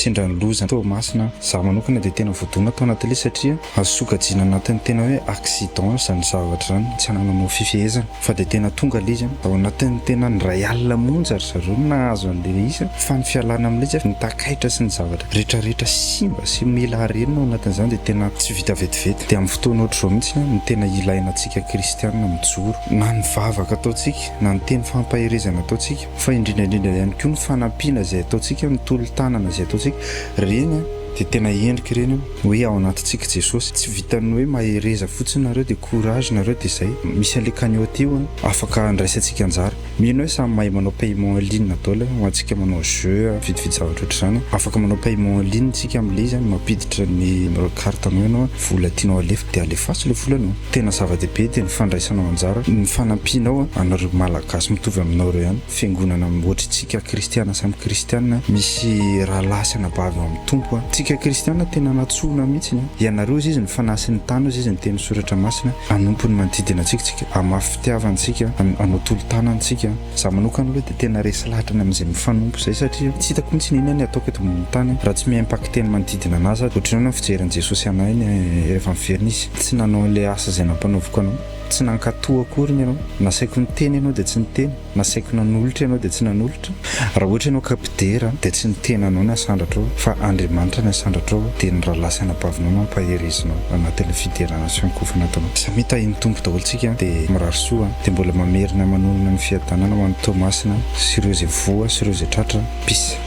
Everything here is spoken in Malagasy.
Sendra ny loza Toamasina, za manokana dia tena voadona tao anatin'ilay izy satria azo sokajiana anatin'ny tena hoe accident izany zavatra izany, tsy anananao fifehezana fa dia tena tonga ilay izy ao anatin'ny tena ny iray alina monja ry zareo no nahazo an'ilay izy fa ny fialana amin'ilay izy ny takaitra sy ny zavatra retraretra simba sy mila harenina ao anatin'izany dia tena tsy vita vetivety. Dia amin'ny fotoana ohatr'izao mihitsy no tena ilaina antsika kristianina mijoro na ny vavaka ataontsika na ny teny fampaherezana ataontsika fa indrindra indrindra ihany koa ny fanampiana izay ataontsika, ny tolo-tanana izay ataontsika, ireny dia tena endrika ireny hoe ao anatintsika Jesosy. Tsy vitan'ny hoe mahereza fotsiny nareo dia courage nareo dia izay. Misy an'ilay cagnotte io afaka andraisantsika anjara. Mino hoe samy mahay manao paiement en ligne daholo ho antsika manao jeux, mividividy zavatra ohatr'izany. Afaka manao paiement en ligne tsika amin'ilay izy, mampiditra ny numéro carte anao ianao, vola tianao alefa dia alefaso ilay volanao. Tena zava-dehibe dia ny fandraisanao anjara, ny fanampianao anareo Malagasy mitovy aminao ireo ihany, fiangonana ohatr'itsika kristiana samy kristiana, misy rahalahy sy anabavy ao amin'ny Tompo. Tsika kristiana tena nantsoina mihitsy, ianareo ozy izy ny fanahy sy ny tany ozy izy ny tenin'ny soratra masina, hanompo ny manodidina antsika tsika, hamafy fitiavana tsika, hanao tolo-tanana tsika. Za manokana aloha dia tena resy lahatra ny amin'izay mifanompo izay satria tsy hitako mihitsy ny inona ny ataoko eto ambonin'ny tany raha tsy mi-impacter ny manodidina anazy aho. Ohatran'ny ahoana ny fijerin'i Jesosy anay rehefa miverina izy? Tsy nanao an'ilay asa izay nampanaoviko anao. Tsy nankatò akoriny ianao. Nasaiko niteny ianao dia tsy niteny. Nasaiko nanolotra ianao dia tsy nanolotra. Raha ohatra ianao ka mpidera dia tsy ny tenanao no asandratrao fa Andriamanitra no asandratrao dia ny rahalahy sy anabavinao no ampaherezinao anatin'ilay fiderana sy fiankofana ataonao. Samia tahin'ny Tompo daholo tsika dia mirary soa dia mbola mamerina manonona ny fiadanana ho an'i Toamasina sy ireo izay voa sy ireo izay tratra. Peace.